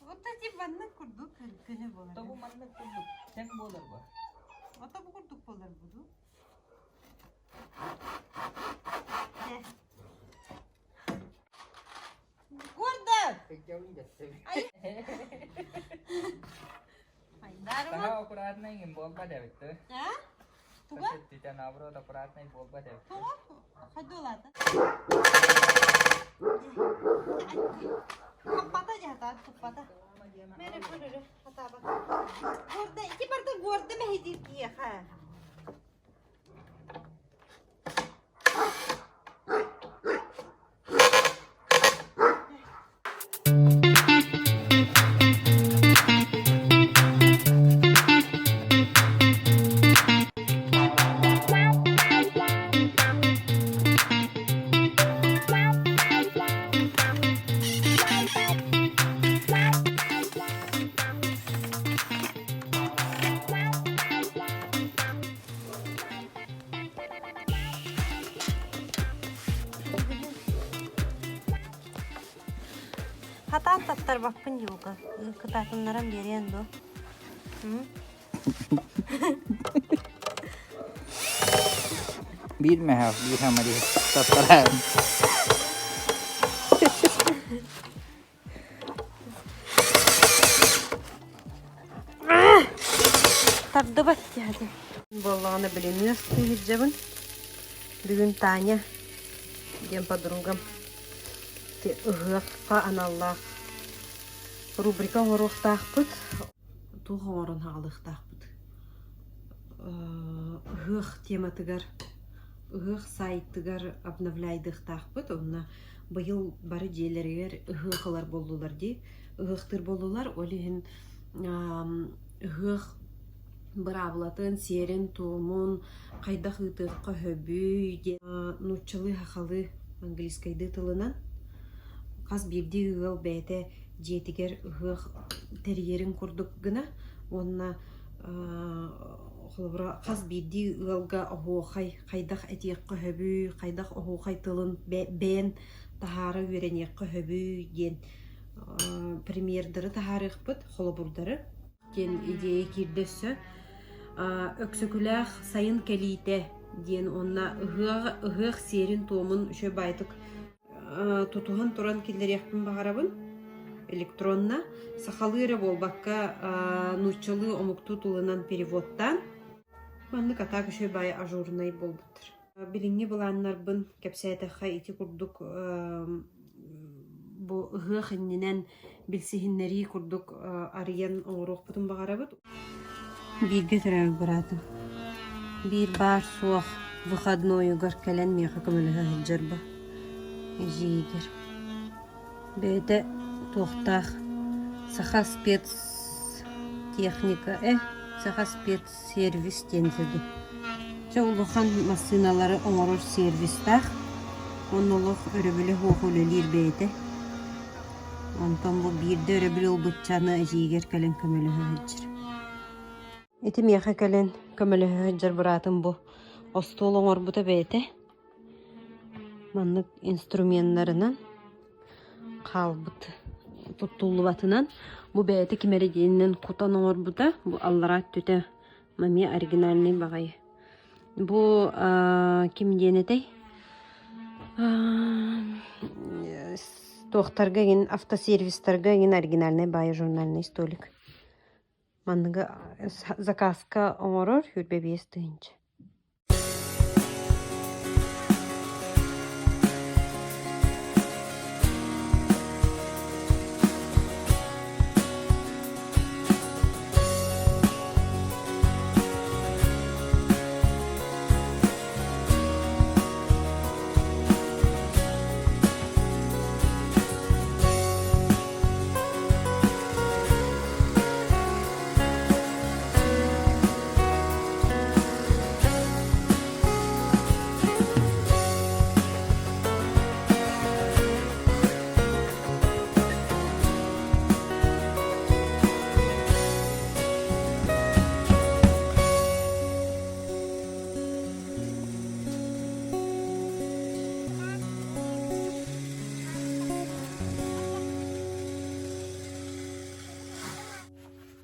Вот эти маннык курдук көнө буолар. Тобу маннык курдук тэҥ буолар бу. Ото бу курдук буолар буду. Гордон! Таһа аккуратнай иҥин буолбат эбит дуу? А? Туга? Өттүтэ наоборот аккуратнай буолбат эбит. Туга? Ходулата. Хаппата дьата, туппата. Мере көрөрө, хатаабат. Горда, ити барда горда мэһидир киэхэ. Хатаан таттарбаппын дьулга. Кытаатыннаран биэриэн дуо? Биир мэһээх, биир хамари таттаран. Тардыбат дьаһады. Буоллаҕына билиниэс сылдьабын. Бүгүн Таня диэн подругам ыһыахха аналлаах рубрика оҥоруохтаахпыт. Туох оҥорон хаалыахтаахпыт? Ыһыах тематыгар, ыһыах сайтыгар обновляйдыахтаахпыт. Онно быйыл бары дьиэлэригэр ыһыах ылар буоллулар дии. Ыһыахтыыр буоллулар. Ол иһин ыһыах быраабылатын, сиэрин-туомун хайдах ыытыахха сөбүй диэн нууччалыы-сахалыы, английскайдыы тылынан хас биирдии ыал бэйэтэ дьиэтигэр ыһыах тэрийэрин курдук гына уонна холобура хас биирдии ыалга оһуохай хайдах этиэххэ сөбүй, хайдах оһуохай тылын бэйэн таһаара үөрэниэххэ сөбүй диэн премьердары таһаарыахпыт, холобурдары диэн идея киирдэ өссө. Өксөкүлээх сайын кэлиитэ диэн уонна ыһыах, ыһыах сиэрин-туомун үчүгэй баайдык тутуһан туран киллэриэхпин баҕарабын электронно. Сахалыы эрэ буолбакка нууччалыы омуктуу тылынан переводтаан. Маннык атаак үчүгэй баайы ажурнай буолбуттар. Билиҥҥи былааннарбын кэпсээтэххэ ити курдук бу ыһыах иннинэн билсиһиннэрии курдук арыйан оҥоруохпутун баҕарабыт. Бииргэ төрөөбүт быраатым биир баар-суох выходнойугар кэлэн миэхэ көмөлөһө сылдьар бу эдьиийигэр. Бэйэтэ туохтаах саха спецтехника э саха спец сервис диэн этэ Чэ улахан массыыналары оҥорор сервистаах, уонна олох өрөбүлэ суох үлэлиир бэйэтэ. Онтон бу биирдэ өрөбүл ылбычча аны эдьиийигэр кэлэн көмөлөһө сылдьар. Ити миэхэ кэлэн көмөлөһө сылдьар быраатым бу остуол оҥорбута бэйэтэ. Маннык инструменнарынан хаалбыт туттуллубатынан бу бэйэтэ ким эрэ диэнинэн кутан оҥорбута бу аллараа өттүтэ эмиэ оригинальный баҕайы бу ким диэн этэй туохтарга эҥин автосервистарга эҥин оригинальный баайы журнальный столик манныгы заказка оҥорор 25 тыһыынча.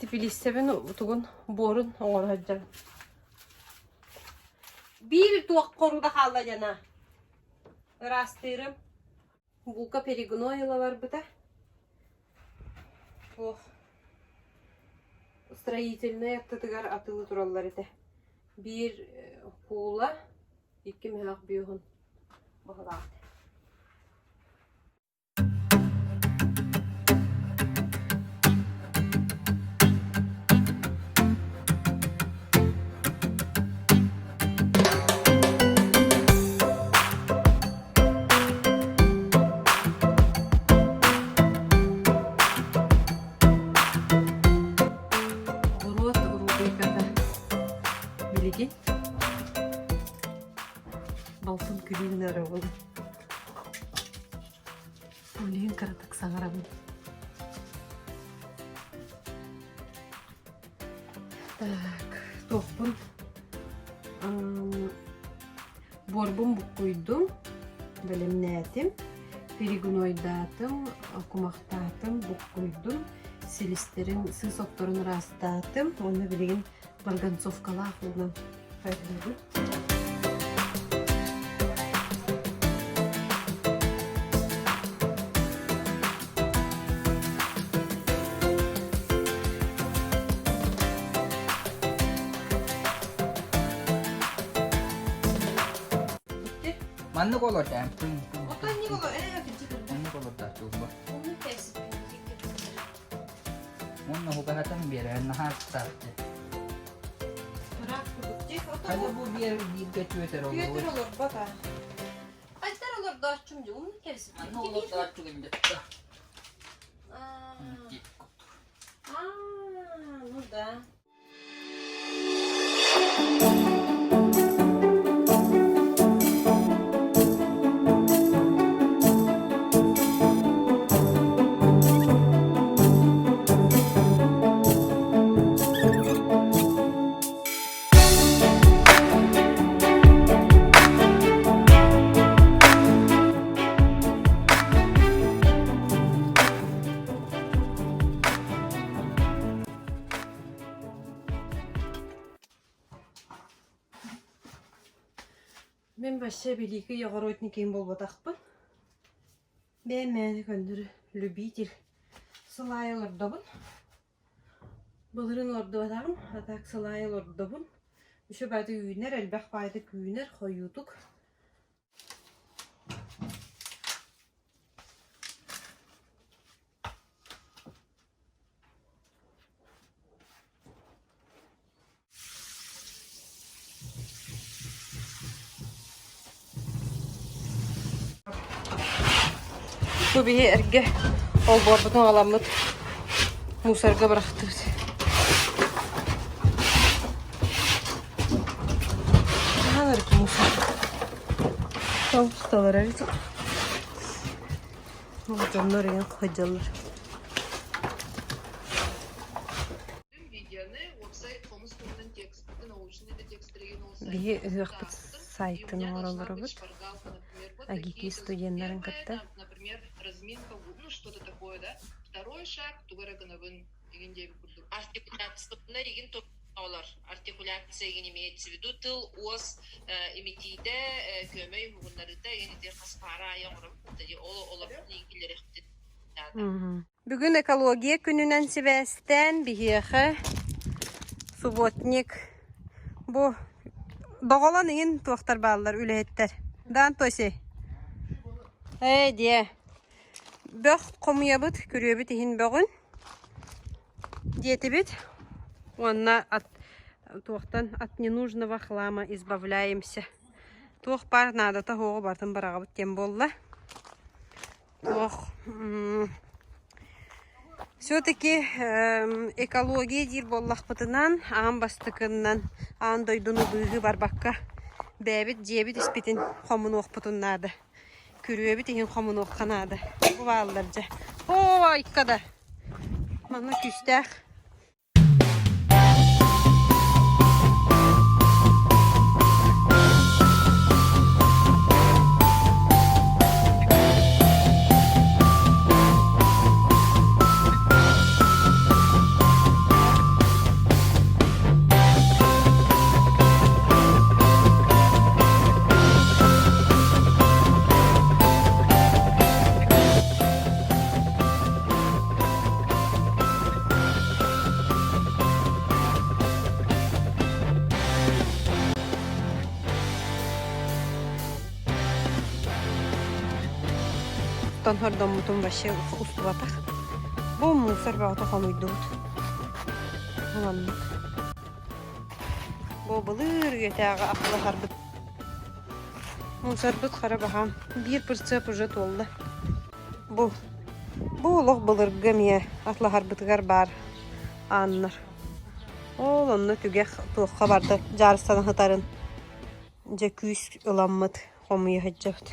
Тбилисибин тугун буорун оҥоро сылдьабын. Биир туох хоруда хаалла дьана. Ыраастыырым. Булка перегной ыла барбыта. Туох строительнай аттытыгар атылы тураллар этэ. Биир куула, икки мөһөөх бүөһүн баһылаах. Оҕуруот рубриката билигин балтым күлүүн арабын Билигин кыратык саҥарабын. Так, туохпун буорбун буккуйдум, бэлэмнээтим, перегнойдаатым, кумахтаатым, буккуйдум, силистэрин, сыыс отторун ыраастаатым уонна билигин марганцовкалаах уунан хайгыыбын. Маннык олор тәм. Оттон не олор, э, Маннык олордооччу Уонна угаһатан биэрэр наһаа аттаахты. Хайа бу биэр бииргэ түөтэр олорбут. Түөтэр олорбот аа. Айдар олордооччум дьэ умнук кэбисиппит. Манна олордооччу гындетта. Аа, ну да. Мин вообще великий огородник буолбатахпын. Бэйэм мээнэ көннөрү любитель. Сылаайа олордобун. Былырыын олордубатаҕым, а так сылаайа олордобун. Үчүгэй баайдык үүнэр, элбэх баайдык үүнэр, хойуутук. Бу биһи эргэ олбуорбутун аҕаламмыт мусорга бырахтыбыт. Хаһан мусор? Толусталар эбит. Дьоннор ийэн сылдьаллар. Биһи ыһыахпыт сайтын оҥоролоробут АГИКИ студеннарын кытта. Олор артикуляция игин имеется в виду тыл уос имитиитэ көмөй уһугуннарыыта игин ити хаспаара айа оҥоробут ол олорбут иҥкиллэриэхпитин Бүгүн экология күнүнэн сибээстээн биһиэхэ субботник бу доҕолон иҥин туохтар бааллар үлэһиттэр. Даан Тоси. Ээ диэ. Бөх хомуйабыт, күрүөбүт иһин бөҕүн диэтибит уонна от туохтан от ненужного хлама избавляемся. Туох баар наадата суоҕу барытын быраҕабыт диэн буолла. Туох все-таки экология диир буоллахпытынан аан бастакыннан аан дойдуну быыһыы барбакка бэйэбит дьиэбит испитин хомунуохпутун наада. Күрүөбүт иһин хомунуохха наада. Бу бааллар дьэ. Оо, айка да! Манна күүстээх. устан хордоммутум вообще устубатах. Бу мусор бөҕөтө хомуйдубут. Бу маннык. Бу былыр үйэтээҕи ахлаһарбыт. Мусорбут хара баһаам. Биир прицеп уже туолла. Бу бу олох былыргы эмиэ атлаһарбытыгар баар ааннар. Ол онно түгэх туохха барда дьаарыстана сытарын дьэ күүс ыламмыт хомуйа сылдьабыт.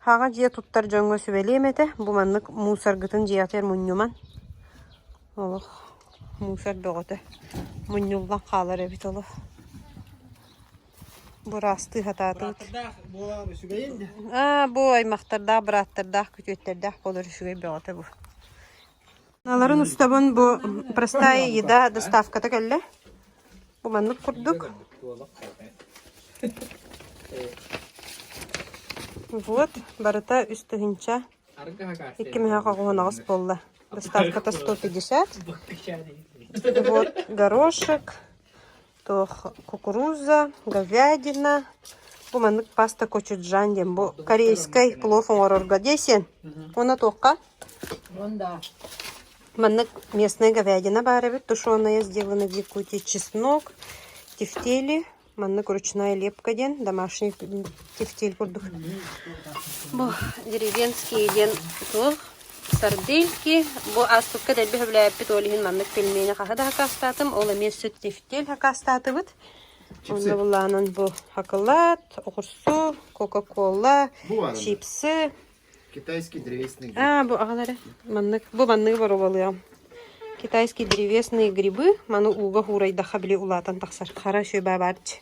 Хаҕа дьиэ туттар дьоҥҥо сүбэлиэм этэ, бу маннык мусоргытын дьиэҕитигэр мунньуман. Олох мусор бөҕөтө мунньуллан хаалар эбит олох. Быраастыы сатаатыбыт. Бырааттардаах буолан үчүгэйин да. Аа, бу аймахтардаах, бырааттардаах, күтүөттэрдээх буолар үчүгэй бөҕөтө бу. Аларын устабын бу простая еда доставката кэллэ. Бу маннык курдук. Вот, барыта үс тыһыынча 2 оҕус буолла. Доставката 150. Вот горошек, туох кукуруза, говядина. Бу маннык паста кочуджан диэн бу корейскай плов оҥорорго диэсиэн. Уонна туохха? Маннык местная говядина баар эбит, тушеная, сделана в Якутии, чеснок, тефтели, маннык ручная лепка диэн, домашний тефтель курдук. Бу деревенский диэн туох сардельки. Бу ааспыкка дэлби сөбүлээбиппит ол иһин маннык пельмени хаһы да хакаастаатым. Ол эмиэ сүт тефтель хакаастаатыбыт. Онно булаанан бу шоколад, оҕурсу, кока-кола, чипсы. Китайский древесный гриб. А, бу аҕалары. Маннык, бу манныгы боруобалыам. Китайские древесные грибы, маны ууга хуурайдахха били улаатан тахсар. Хара сүбэ баарчы.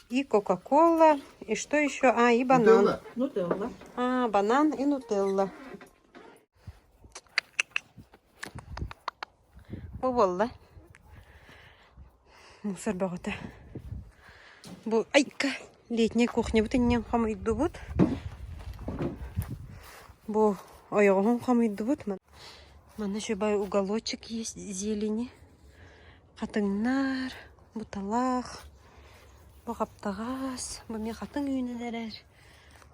И кока-кола, и что еще? А, и банан. Нутелла. А, банан и нутелла. Бу буолла. Мусор бөҕөтө. Бу айка летняя кухнябыт иннин хомуйдубут. Бу ойоҕоһун хомуйдубут. Манна шубай уголочек есть зелени. Хатыҥнар, буталаах, бу хаптаҕас, бу эмиэ хатыҥ үүнэн эрэр.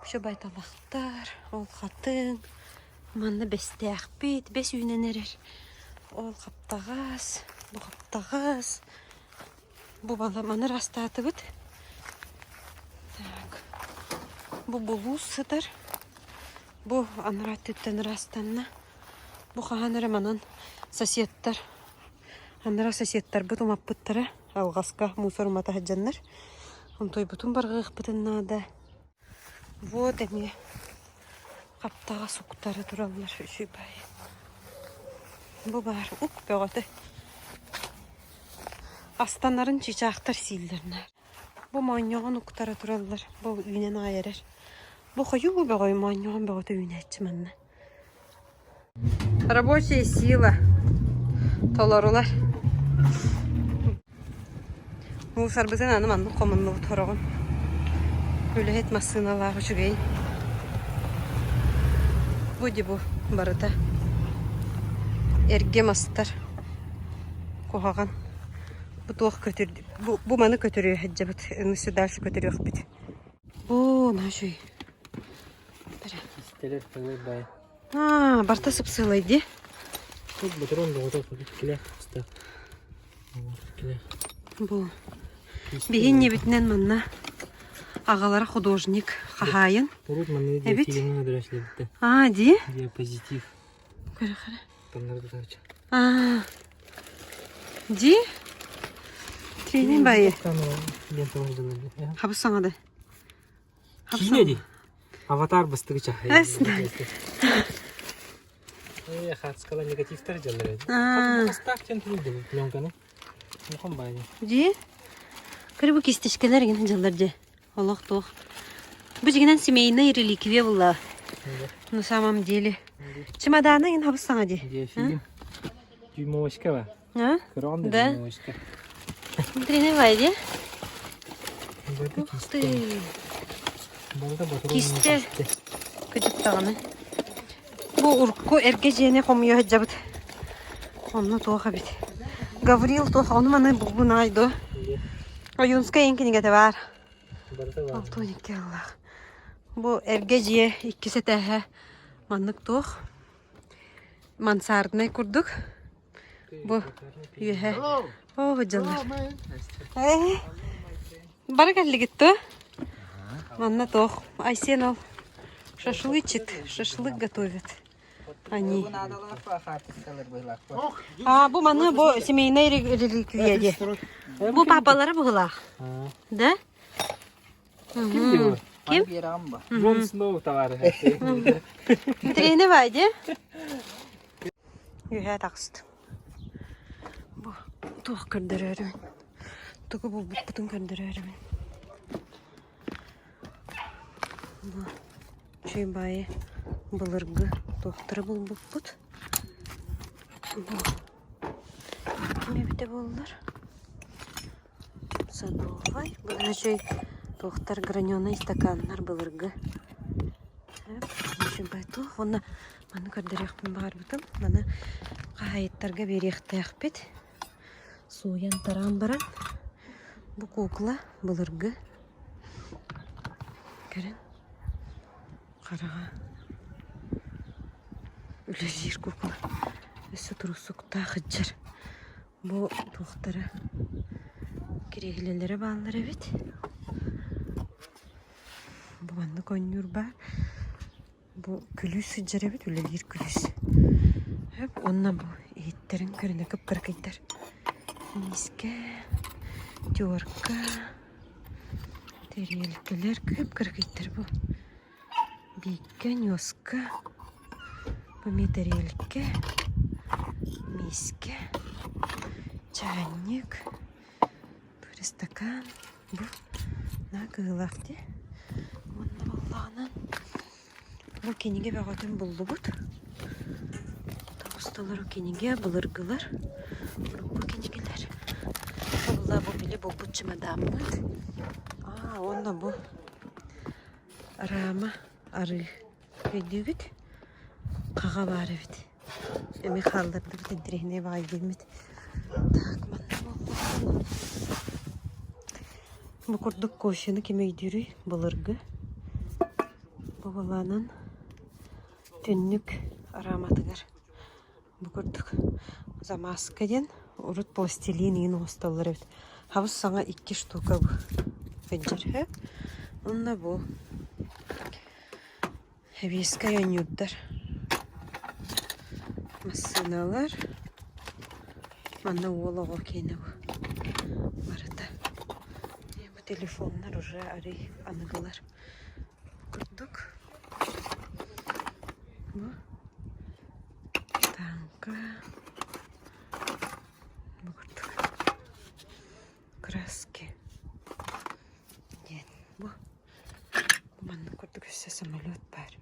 Шубай талахтар, ол хатыҥ. Манна бэстээхпит, бэс үүнэн эрэр. Ол хаптаҕас, бу хаптаҕас. Бу баламаны ыраастаатыбыт. Так. Бу булуус сытар. Бу анараа өттүттэн ыраастанна. Бу хаһан эрэ манан соседтар, анараа соседтарбыт умаппыттара. Алҕаска мусор умата сылдьаннар. Онтуйбутун барҕыахпытын наада. Вот эмиэ хаптаҕас уктара тураллар үчүгэй. Бу баар ук бөҕөтө. Астанарын чыычаахтар сииллэр наар. Бу моонньоҕон уктара тураллар. Бу үүнэн аҕай эрэр. Бу хойуу бөҕөй моонньоҕон бөҕөтө үүнээччи манна. Рабочая сила толорулар. Мусорбытын аны маннык хомуннубут хороҕун. Үлэһит массыыналаах үчүгэй. Бу дии бу барыта. Эргэ мастар. Куһаҕан. Бу туох көтүр бу, бу маны көтүрүө сылдьабыт. Өссө дальше көтүрүөхпүт. Оо, наһаа үчүгэй. Истэлэр тылы бай. Аа, барта сыпсыалай дии. Тут ботурон доҕото килэ ста. Килэ. Бу биһи иннибитинэн манна аҕалара художник хаһаайын. Урут манны Эбит. диэтигин өдөрөслөбүттэ. Аа, дии. Диапозитив. Көрө-көрө. Таннары тутаачы. Аа. Дии. Тренин байы. Камера лента оңдылы. Хабыс саҥады. Киинэ дии. Аватар бастыгы чахай. Э, хацкала негативтер дьаллар. Хастаах тен туруйду пленканы. Мухан баайы. Дии. Көрө бу кистешкелер гин дьаллар дии. Олох туох. Бу дьигинэн семейная реликвия була. На самом деле. Чемоданы гин хабыс саҥа дии. Диафильм. Дюймовочка ба. А? Көрөҕүн да Да. дюймовочка. Тренер бай дии. Барыта Ух кисте. ты. Барыта ботурон Кисте. Кыдьык даҕаны. Бу урукку эргэ дьиэни хомуйа сылдьабыт. Онно туох эбит. Гаврил туох ону маны булбун до. Ойуунскай эн кинигэтэ баар. Барыта бар. Алтуон икки ыллаах. Бу эргэ дьиэ иккис этээһэ. Маннык туох мансарднай курдук. Бу үөһэ. Оо, дьыллар. Э, бары кэллигит дуо? Манна туох? Айсен ол шашлычит, шашлык готовит. Они. А, бу маны бу семейная реликвия дии. Бу папалары быһылаах. Да? Ким диyor? Ким? Джон Сноу товарищ. Трени бай дии. Үһэ таҕыстым. Бу туох көрдөрөрүн, тугу булбуппутун көрдөрөрүн. Бу үчүгэй баайы былыргы туохтары булбуппут. Бу ким эбитэ буоллар? Садовай. Бу үчүгэй туохтар граненый стаканнар былыргы. Үчүгэй туох уонна маны көрдөрүөхпүн баҕарбытым. Маны хаһаайыттарга биэриэхтээхпит. Сууйан тараан баран бу кукла былыргы көрөн хараҕа үлэлиир кукла өссө турусуктаах сылдьар. Бу туохтара кириэһилэлэрэ бааллар эбит. Бу маннык оонньуур баар. Бу күлүүс сылдьар эбит, үлэлиир күлүүс. Сөп уонна бу иһиттэрин көрүнэ кып-кыракыйдар. Миискэ, терка, тэриэлкэлэр кып-кыракыйдар бу. Бииккэ, ньуоска, бу эмиэ тэриэлкэ, миискэ, чаанньык, бу стакан, Бу наһаа кыһыылаах дии. Уонна буоллаҕына бу кинигэ бөҕөтүн буллубут. Тоҕус толору кинигэ, былыргылар, урукку кинигэлэр. Буолла бу били булбут чемодаммыт. Аа, уонна бу рама арыы. Өйдүүгүт? Хаҕа баар эбит. Эмиэ хааллардыбыт интэриэһинэй баҕайы диэммит. Так, манна буоллаҕына бу курдук кофены ким өйдүүрүй былыргы. Бу былаанан түннүк арааматыгар бу курдук замазка диэн урут пластилин иин оҥостоллор эбит. Хабыс саҥа икки штука бу сылдьар. Онно бу Эбиэскэй оонньуурдар, массыыналар, манна уол оҕо киэнэ бу барыта. Бу телефоннар уже арый аныгылар курдук. Бу тааҥка бу курдук краски диэн бу Маннык курдук өссө самолет баар.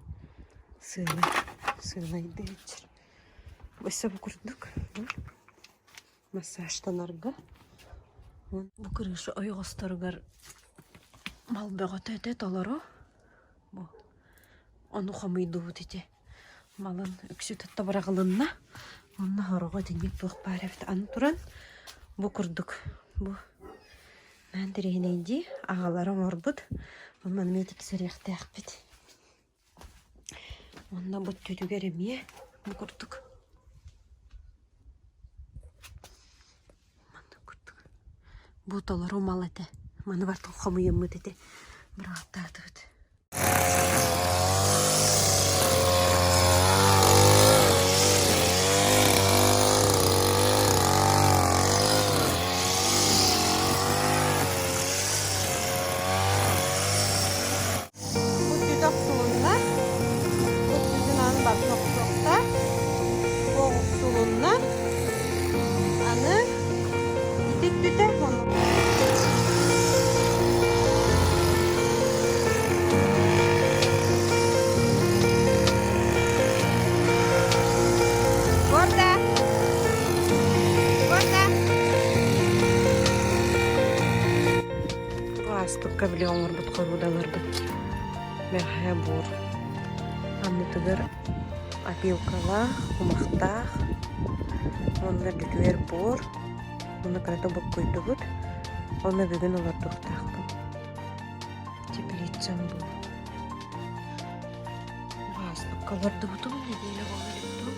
Сыалай, сыалайдыыр. Өссө бу курдук массажтанарга. Бу крыша ойоҕосторугар мал бөҕөтө этэ толору. Бу ону хомуйдубут ити. Малын үксү тутта быраҕылынна. Онно хороҕо итинник туох баар эбит. Аны туран бу курдук бу Наһаа интэриэһинэйдии аҕалара оҥорбут. Онно эмиэ тиксэриэхтээхпит. Уонна бу өттүтүгэр эмиэ бу курдук. Маннык курдук. Бу толору мал этэ. Маны барытын хомуйаммыт этэ. Быраҕаттаатыбыт. Бу түтэ охсулунна. Бу түтүн аны барытын охсуохтаах. Бу охсулунна. Аны ити түтэ Горда! Горда! Бу ааспыкка били оҥорбут хоруудаларбыт бэҕэһээ буор аннытыгар опилкалаах, кумахтаах уонна бүтүөр буор Уонна кырата буккуйдубут. Онно бүгүн олордуохтаахпын. Теплицам бу. Ааспыкка олордубутум нэдиэлэ буола илик дуу.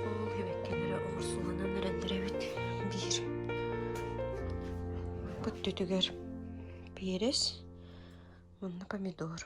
Ол сибэккилэрэ оҕурсуланан эрэллэр эбит диир. Бүттүтүгэр перец уонна помидор.